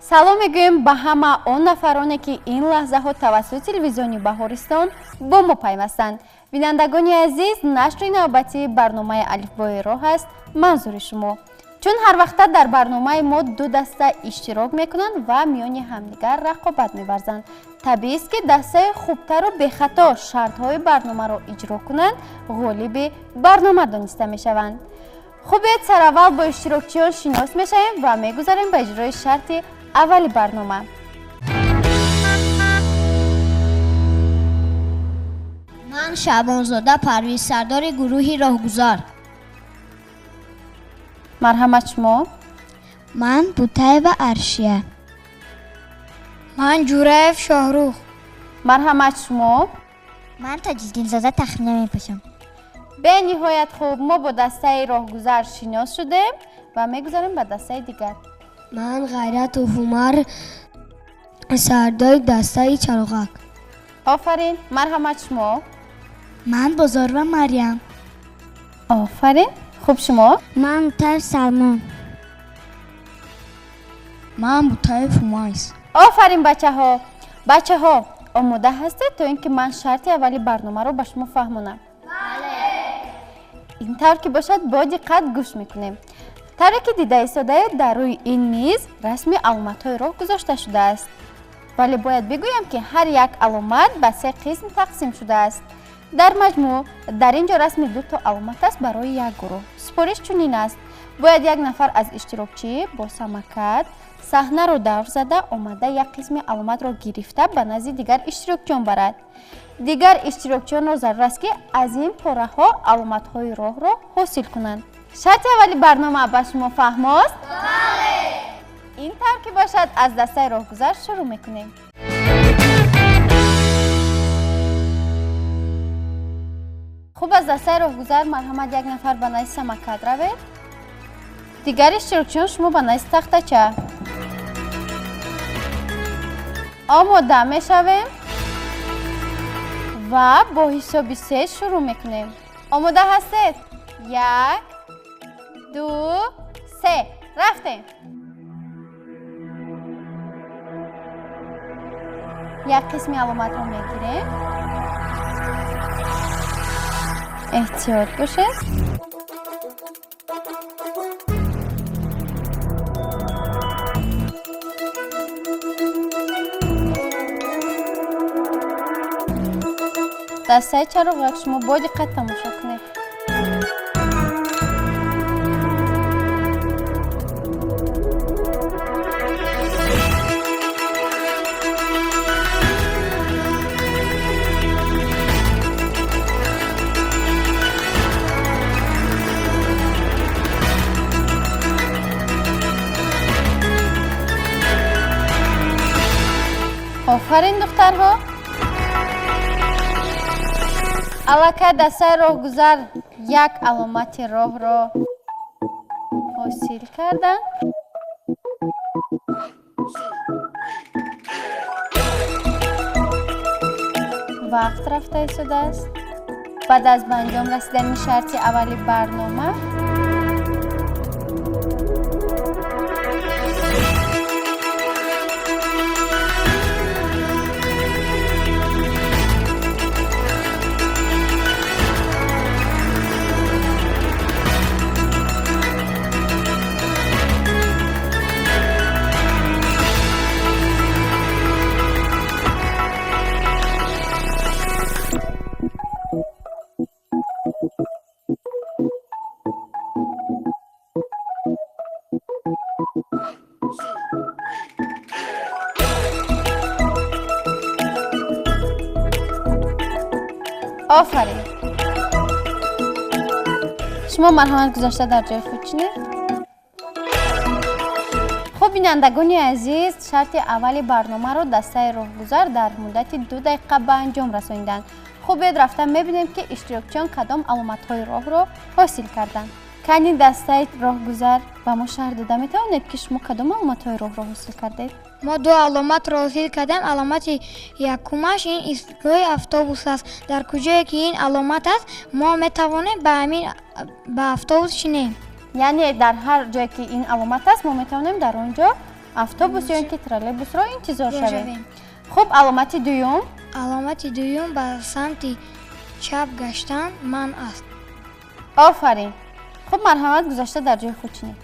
Салом мегӯем ба ҳама он нафароне, ки ин лаҳзаҳо тавассути телевизиони Баҳористон бо мо пайвастанд. Бинандагони азиз, нашри навбатии барномаи Алифбои роҳ аст манзури шумо. Чун ҳар вақта дар барномаи мо ду даста иштирок мекунанд ва миёни ҳамдигар рақобат меварзанд. Табиист, ки дастаи хубтару бехато шартҳои барномаро иҷро кунанд, ғолиби барнома дониста мешаванд. Хубед, сараввал бо иштирокчиён шинос мешавем ва мегузарем ба иҷрои шарти аввали барнома. Ман Шаъбонзода Парвиз, сардори гурӯҳи роҳгузар. Марҳамат шумо. Ман Бутаева Аршия. Ман Ҷураев Шоҳрух. Марҳамат шумо. Ман Таҷиддинзода Тахмина мепӯшам. Бениҳоят хуб, мо бо дастаи роҳгузар шинос шудем ва мегузарем ба дастаи дигар. Ман Ғайратов Умар, сардори дастаи чароғак. Офарин, марҳамат шумо. Ман Бозорова Марьям. Офарин, хуб шумо? Ман Бутаев Салмон. Ман Бутаев Умайс. Офарин бачаҳо. Бачаҳо, омода ҳастед то ин ки ман шарти аввали барномаро ба шумо фаҳмонам? Бале. Ин тавр ки бошад, бо диққат гӯш мекунем. Тавре ки дида истодаед, дар рӯи ин миз расми аломатҳои роҳ гузошта шудааст. Вале бояд бигӯям, ки ҳар як аломат ба се қисм тақсим шудааст. Дар маҷмӯъ дар ин ҷо расми дуто аломат аст барои як гурӯҳ. Супориш чунин аст: бояд як нафар аз иштирокчӣ бо самокат саҳнаро давр зада омада як қисми аломатро гирифта ба назди дигар иштирокчиён барад. Дигар иштирокчиёнро зарур аст, ки аз ин пораҳо аломатҳои роҳро ҳосил кунанд. Шарти аввали барнома ба шумо фаҳмост? Бале! Ин тавр ки бошад, аз дастаи роҳгузар шурӯъ мекунем. Хуб, аз дастаи роҳгузар марҳамат як нафар ба назди самокат равед. Дигар иштирокчиён шумо ба назди тахтача. Омода мешавем ва бо ҳисоби се шурӯъ мекунем. Омода ҳастед? 1, 2, 3. Рафтем. Як қисми аломатро мегирем. Эҳтиёт бошед. Дастаи чароғак шумо бо диққат тамошо кунед. Офарин духтарҳо. Аллакай дастаи роҳгузар як аломати роҳро ҳосил карданд. Вақт рафта истодааст. Баъд аз ба анҷом расидани шарти аввали барнома Офарин. Шумо марҳамат гузашта дар ҷои худ чинед. Хуб, бинандагони азиз, шарти аввали барномаро дастаи роҳгузар дар муддати 2 дақиқа ба анҷом расониданд. Хуб, биёед рафта мебинем, ки иштирокчиён кадом аломатҳои роҳро ҳосил карданд. Кани дастаи роҳгузар ба мо шарҳ дода метавонед, ки шумо кадом аломатҳои роҳро ҳосил кардед? Мо ду аломатро ҳосил кардем. Аломати якумаш ин истгоҳи автобус аст. Дар куҷое ки ин аломат аст, мо метавонем ба ҳамин ба автобус шинем. Яъне дар ҳар ҷое ки ин аломат аст, мо метавонем дар он ҷо Автобус ё ин ки троллейбусро интизор шавем. Хуб, аломати дуюм? Аломати дуюм ба самти чап гаштан манъ аст. Офарин. Хуб, марҳамат, гузашта дар ҷои худ чинед.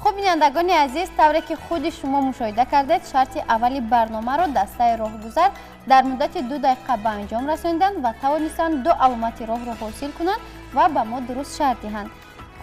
Хуб, бинандагони азиз, тавре ки худи шумо мушоҳида кардед, шарти аввали барномаро дастаи роҳгузар дар муддати 2 дақиқа ба анҷом расониданд ва тавонистанд 2 аломати роҳро ҳосил кунанд ва ба мо дуруст шарт диҳанд.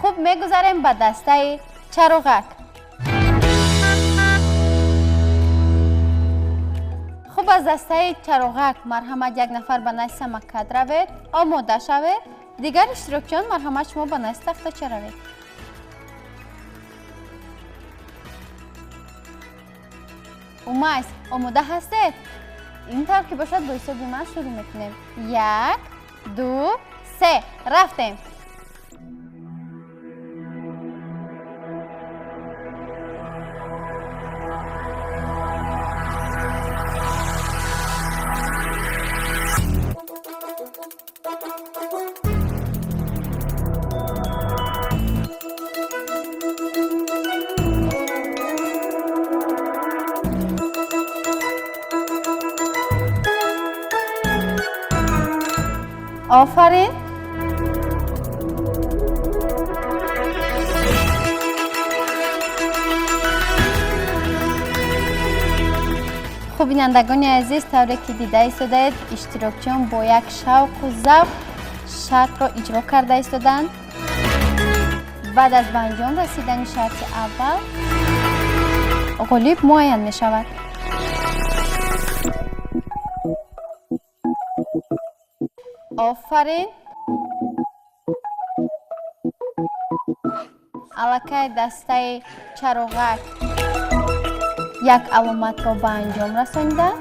Хуб, мегузарем ба дастаи чароғак. Хуб, аз дастаи чароғак марҳамат як нафар ба назди самокат равед, омода шавед. Дигар иштирокчиён марҳамат шумо ба назди тахтача равед. Умайс, омода ҳастед? Ин тавр ки бошад, бо ҳисоби ман шурӯъ мекунем. 1, 2, 3, рафтем. Офарин. Хуб, бинандагони азиз, тавре ки дида истодаед, иштирокчиён бо як шавқу завқ шартро иҷро карда истоданд. Баъд аз ба анҷом расидани шарти аввал ғолиб муайян мешавад. Офарин. Аллакай дастаи чароғак як аломатро ба анҷом расониданд.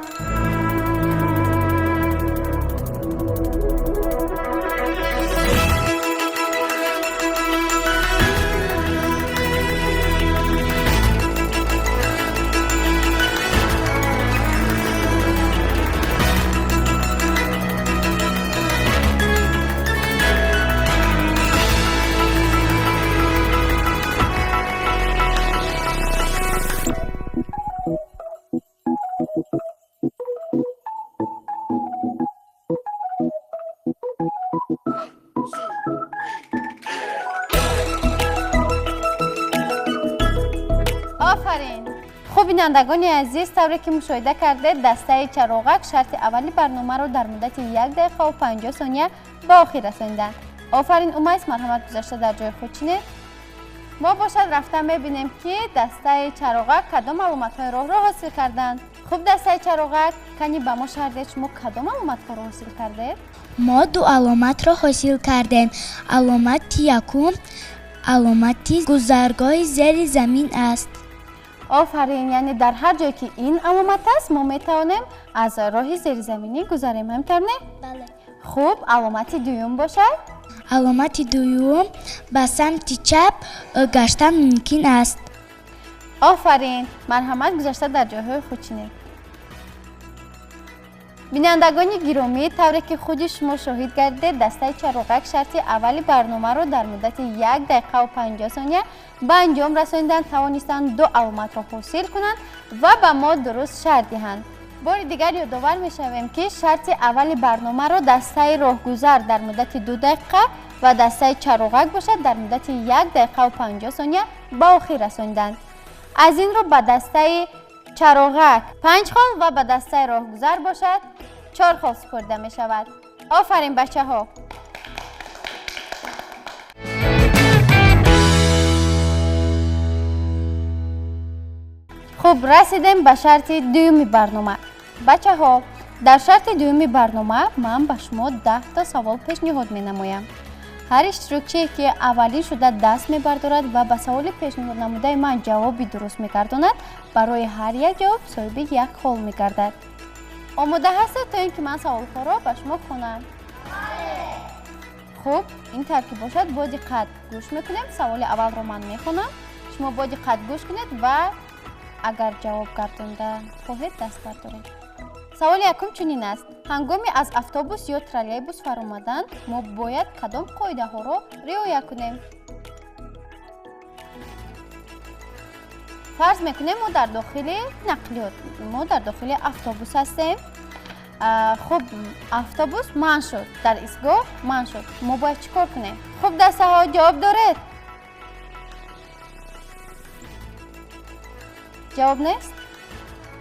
Офарин. Хуб, бинандагони азиз, тавре ки мушоҳида кардед, дастаи чароғак шарти аввали барномаро дар муддати 1 дақиқа ва 50 сония ба охир расониданд. Офарин, Умайс, марҳамат, гузашта дар ҷои худ чинед. Мо бошад рафта мебинем, ки дастаи чароғак кадом аломатҳои роҳро ҳосил карданд. Хуб, дастаи чароғак, кани ба мо шарҳ диҳед, шумо кадом аломатҳоро ҳосил кардед? Мо 2 аломатро ҳосил кардем. Аломати якум аломати гузаргоҳи зери замин аст. Офарин, яъне дар ҳар ҷое ки ин аломат аст, мо метавонем аз роҳи зеризаминӣ гузарем, ҳаминтавр не? Бале. Хуб, аломати дуюм бошад? Аломати дуюм ба самти чап гаштан мумкин аст. Офарин, марҳамат, гузашта дар ҷойҳои худ чинед. Бинандагони гиромӣ, тавре ки худи шумо шоҳид гардидед, дастаи чароғак шарти аввали барномаро дар муддати 1 дақиқа ва 50 сония ба анҷом расониданд, тавонистанд 2 аломатро ҳосил кунанд ва ба мо дуруст шарт диҳанд. Бори дигар ёдовар мешавем, ки шарти аввали барномаро дастаи роҳгузар дар муддати 2 дақиқа ва дастаи чароғак бошад дар муддати 1 дақиқа ва 50 сония ба охир расониданд. Аз ин рӯ ба дастаи чароғак 5 хол ва ба дастаи роҳгузар бошад 4 хол супорида мешавад. Офарин, бачаҳо! Хуб, расидем ба шарти дуюми барнома. Бачаҳо, дар шарти дуюми барнома ман ба шумо 10 та савол пешниҳод менамоям. Ҳар иштирокчие ки аввалин шуда даст мебардорад ва ба саволи пешниҳоднамудаи ман ҷавоби дуруст мегардонад, барои ҳар як ҷавоб соҳиби 1 хол мегардад. Омода ҳастед то ин ки ман саволҳоро ба шумо хонам? Хуб, ин тавр ки бошад, бо диққат гӯш мекунем. Саволи аввалро ман мехонам, шумо бо диққат гӯш кунед ва агар ҷавоб гардонда хоҳед, даст бардоред. Саволи якум чунин аст: ҳангоми аз автобус ё троллейбус фаромадан мо бояд кадом қоидаҳоро риоя кунем? Фарз мекунем, мо дар дохили нақлиёт, мо дар дохили автобус ҳастем. Хуб, автобус манъ шуд, дар истгоҳ манъ шуд, мо бояд чӣ кор кунем? Хуб, дастаҳо, ҷавоб доред? Ҷавоб нест?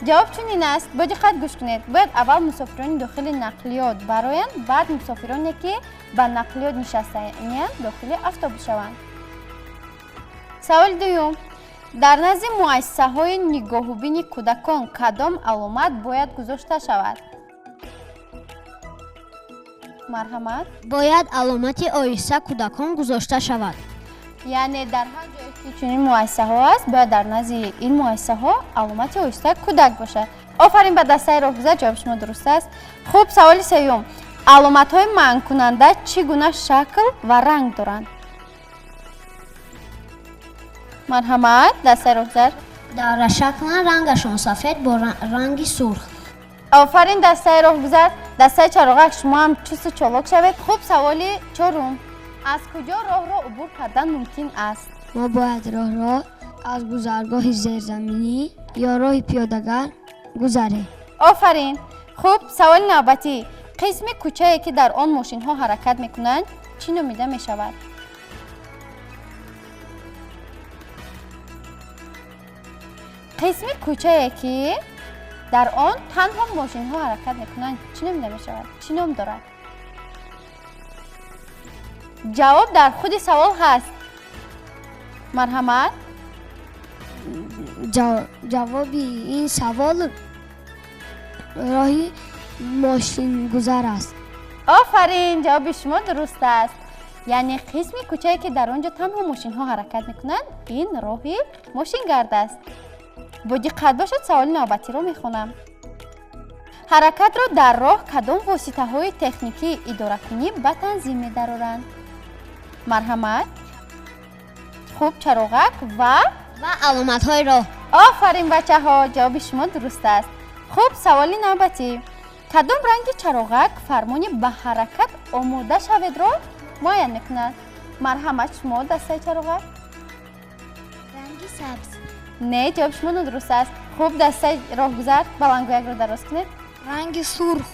Ҷавоб чунин аст, бо диққат гӯш кунед. Бояд аввал мусофирони дохили нақлиёт бароянд, баъд мусофироне, ки ба нақлиёт нишастаанд, дохили автобус шаванд. Саволи дуюм. Дар назди муассисаҳои нигоҳубини кӯдакон кадом аломат бояд гузошта шавад? Марҳамат. Бояд аломати оҳиста кӯдакон гузошта шавад. Яъне дар ҳар ҷое ки чунин муассисаҳо аст, бояд дар назди ин муассисаҳо аломати оҳиста кӯдак бошад. Офарин ба дастаи роҳгузар, ҷавоби шумо дуруст аст. Хуб, саволи сеюм. Аломатҳои манъкунанда чӣ гуна шакл ва ранг доранд? Марҳамат, дастаи роҳгузар. Даврашаклан, рангашон сафед бо ранги сурх. Офарин, дастаи роҳгузар. Дастаи чароғак, шумо ҳам чусту чолок шавед. Хуб, саволи чорум. Аз куҷо роҳро убур кардан мумкин аст? Мо бояд роҳро аз гузаргоҳи зерзаминӣ ё роҳи пиёдагар гузарем. Офарин. Хуб, саволи навбатӣ. Қисми кӯчае, ки дар он мошинҳо ҳаракат мекунанд, чӣ номида мешавад? Қисми кӯчае, ки дар он танҳо мошинҳо ҳаракат мекунанд, чӣ номида мешавад? Чӣ ном дорад? Ҷавоб дар худи савол ҳаст. Марҳамат. Ҷавоби ин савол роҳи мошингузар аст. Офарин, ҷавоби шумо дуруст аст. Яъне қисми кӯчае, ки дар он ҷо танҳо мошинҳо ҳаракат мекунанд, ин роҳи мошингард аст. Бо диққат бошед, саволи навбатиро мехонам. Ҳаракатро дар роҳ кадом воситаҳои техникии идоракунӣ ба танзим медароранд? Марҳамат. Хуб, чароғак ва аломатҳои роҳ. Офарин, бачаҳо, ҷавоби шумо дуруст аст. Хуб, саволи навбатӣ. Кадом ранги чароғак фармони ба ҳаракат омода шаведро муайян мекунад? Марҳамат, шумо, дастаи чароғак. Ранги сабз. Не, ҷавоби шумо нодуруст аст. Хуб, дастаи роҳгузар, баландгӯякро дароз кунед. Ранги сурх.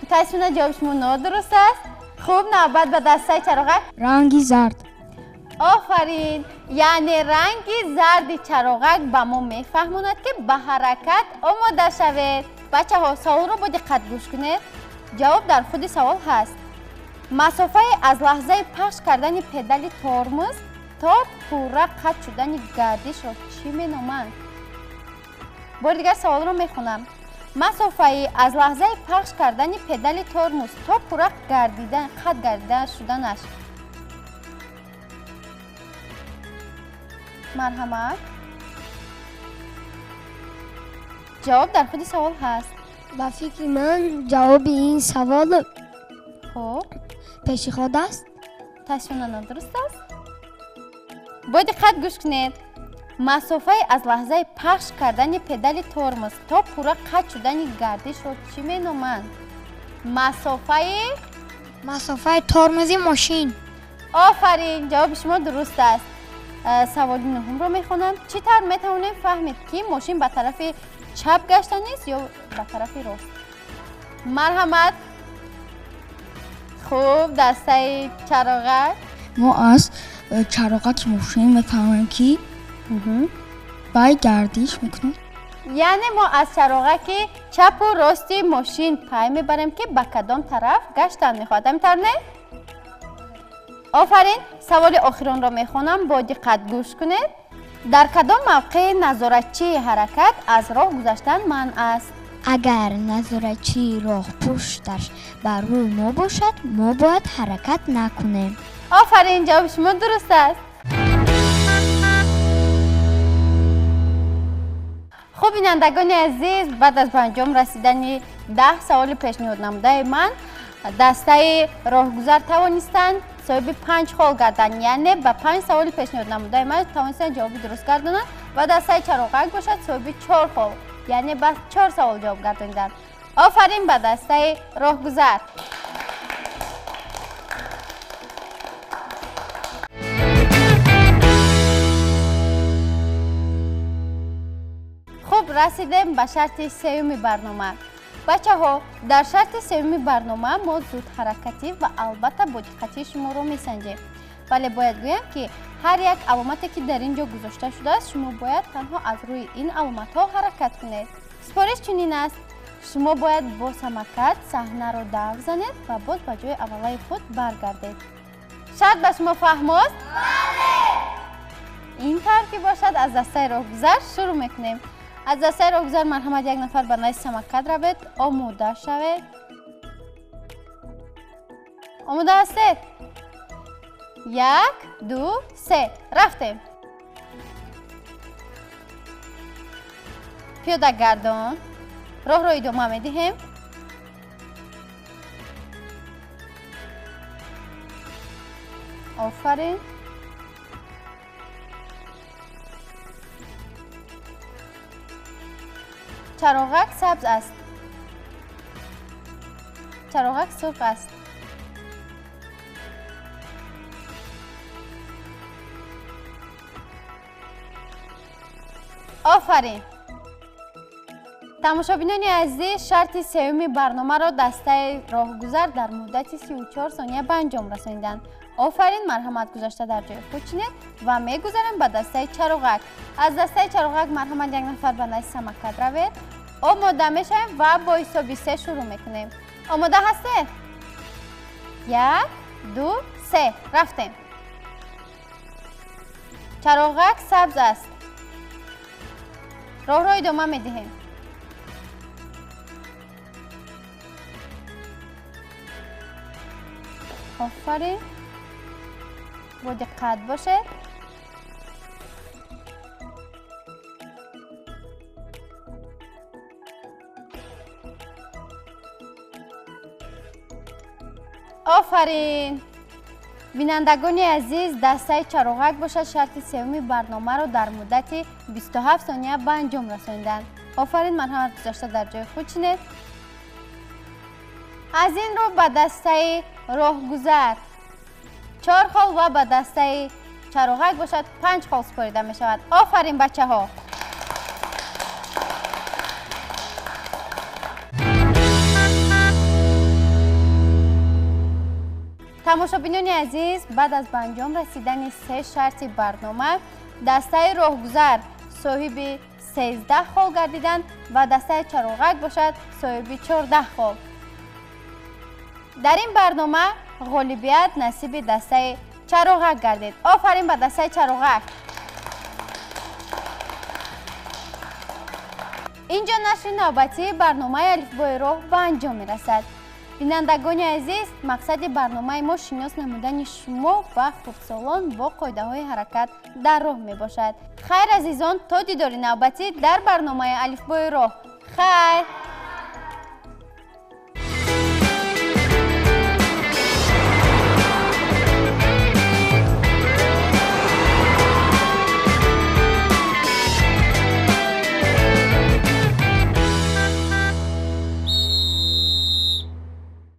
Мутаассифона, ҷавоби шумо нодуруст аст. Хуб, навбат ба дастаи чароғак. Ранги зард. Офарин, яъне ранги зарди чароғак ба мо мефаҳмонад, ки ба ҳаракат омода шавед. Бачаҳо, саволро бо диққат гӯш кунед. Ҷавоб дар худи савол ҳаст. Масофаи аз лаҳзаи пахш кардани педали тормоз то пурра қатъ шудани гардишро чӣ меноманд? Бори дигар саволро мехонам. Масофаи аз лаҳзаи пахш кардани педали тормоз то пурра гардидан, қатъ гардида шуданаш. Марҳамат. Ҷавоб дар худи савол ҳаст. Ба фикри ман, ҷавоби ин савол хуб пешиход аст. Мутаассифона, нодуруст аст. Бо диққат гӯш кунед. Масофаи аз лаҳзаи пахш кардани педали тормоз то пурра қатъ шудани гардишро чӣ меноманд? Масофаи Масофаи тормози мошин. Офарин, ҷавоби шумо дуруст аст. Саволи нуҳумро мехонам. Чӣ тавр метавонем фаҳмид, ки мошин ба тарафи чап гаштанист ё ба тарафи рост? Марҳамат. Хуб, дастаи чароғак. Мо аз чароғаки мошин мефаҳмем, ки вай гардиш мекунад. Яъне мо аз чароғаки чапу рости мошин пай мебарем, ки ба кадом тараф гаштан мехоҳад. Ҳамин тавр, не? Офарин. Саволи охиронро мехонам, бо диққат гӯш кунед. Дар кадом мавқеи назоратчии ҳаракат аз роҳ гузаштан манъ аст? Агар назоратчии роҳ пушташ бар рӯи мо бошад, мо бояд ҳаракат накунем. Офарин, ҷавоби шумо дуруст аст. Хуб, бинандагони азиз, баъд аз ба анҷом расидани 10 саволи пешниҳоднамудаи ман, дастаи роҳгузар тавонистанд соҳиби панҷ хол гарданд, яъне ба панҷ саволи пешниҳоднамудаи ман тавонистанд ҷавоби дуруст гардонанд, ва дастаи чароғак бошад соҳиби чор хол, яъне ба чор савол ҷавоб гардониданд. Офарин ба дастаи роҳгузар. Хуб, расидем ба шарти сеюми барнома. Бачаҳо, дар шарти сеюми барнома мо зудҳаракатӣ ва албатта бодиққатии шуморо месанҷем. Вале бояд гӯям, ки ҳар як аломате ки дар ин ҷо гузошта шудааст, шумо бояд танҳо аз рӯи ин аломатҳо ҳаракат кунед. Супориш чунин аст: шумо бояд бо самокат саҳнаро давр занед ва боз ба ҷои аввалаи худ баргардед. Шарт ба шумо фаҳмост? Бале! Ин тавр ки бошад, аз дастаи роҳгузар шурӯъ мекунем. Аз дастаи роҳгузар марҳамат як нафар ба назди самокат равед, омода шавед. Омода ҳастед? 1, 2, 3, рафтем. Пиёдагардон. Роҳро идома медиҳем. Офарин. Чароғак сабз аст. Чароғак сурх аст. Офарин. Тамошобинони азиз, шарти сеюми барномаро дастаи роҳгузар дар муддати 34 сония ба анҷом расониданд. Офарин, марҳамат гузашта дар ҷои худ чинед ва мегузарем ба дастаи чароғак. Аз дастаи чароғак марҳамат як нафар ба назди самокат равед. Омода мешавем ва бо ҳисоби 3 шурӯъ мекунем. Омода ҳастед? 1, 2, 3, рафтем. Чароғак сабз аст. Роҳро идома медиҳем. Офарин. Бо диққат бошед. Офарин. Бинандагони азиз, дастаи чароғак бошад шарти сеюми барномаро дар муддати 27 сония ба анҷом расониданд. Офарин, марҳамат гузашта дар ҷои худ чинед. Аз ин рӯ ба дастаи роҳгузар 4 хол ва ба дастаи чароғак бошад 5 хол супорида мешавад. Офарин, бачаҳо. Тамошобинони азиз, баъд аз ба анҷом расидани 3 шарти барнома, дастаи роҳгузар соҳиби 13 хол гардиданд ва дастаи чароғак бошад соҳиби 14 хол. Дар ин барнома ғолибият насиби дастаи чароғак гардид. Офарин ба дастаи чароғак. Инҷо нашри навбатии барномаи алифбои роҳ ба анҷом мерасад. Бинандагони азиз, мақсади барномаи мо шинос намудани шумо ва хурдсолон бо қоидаҳои ҳаракат дар роҳ мебошад. Хайр, азизон, то дидори навбатӣ дар барномаи алифбои роҳ. Хайр!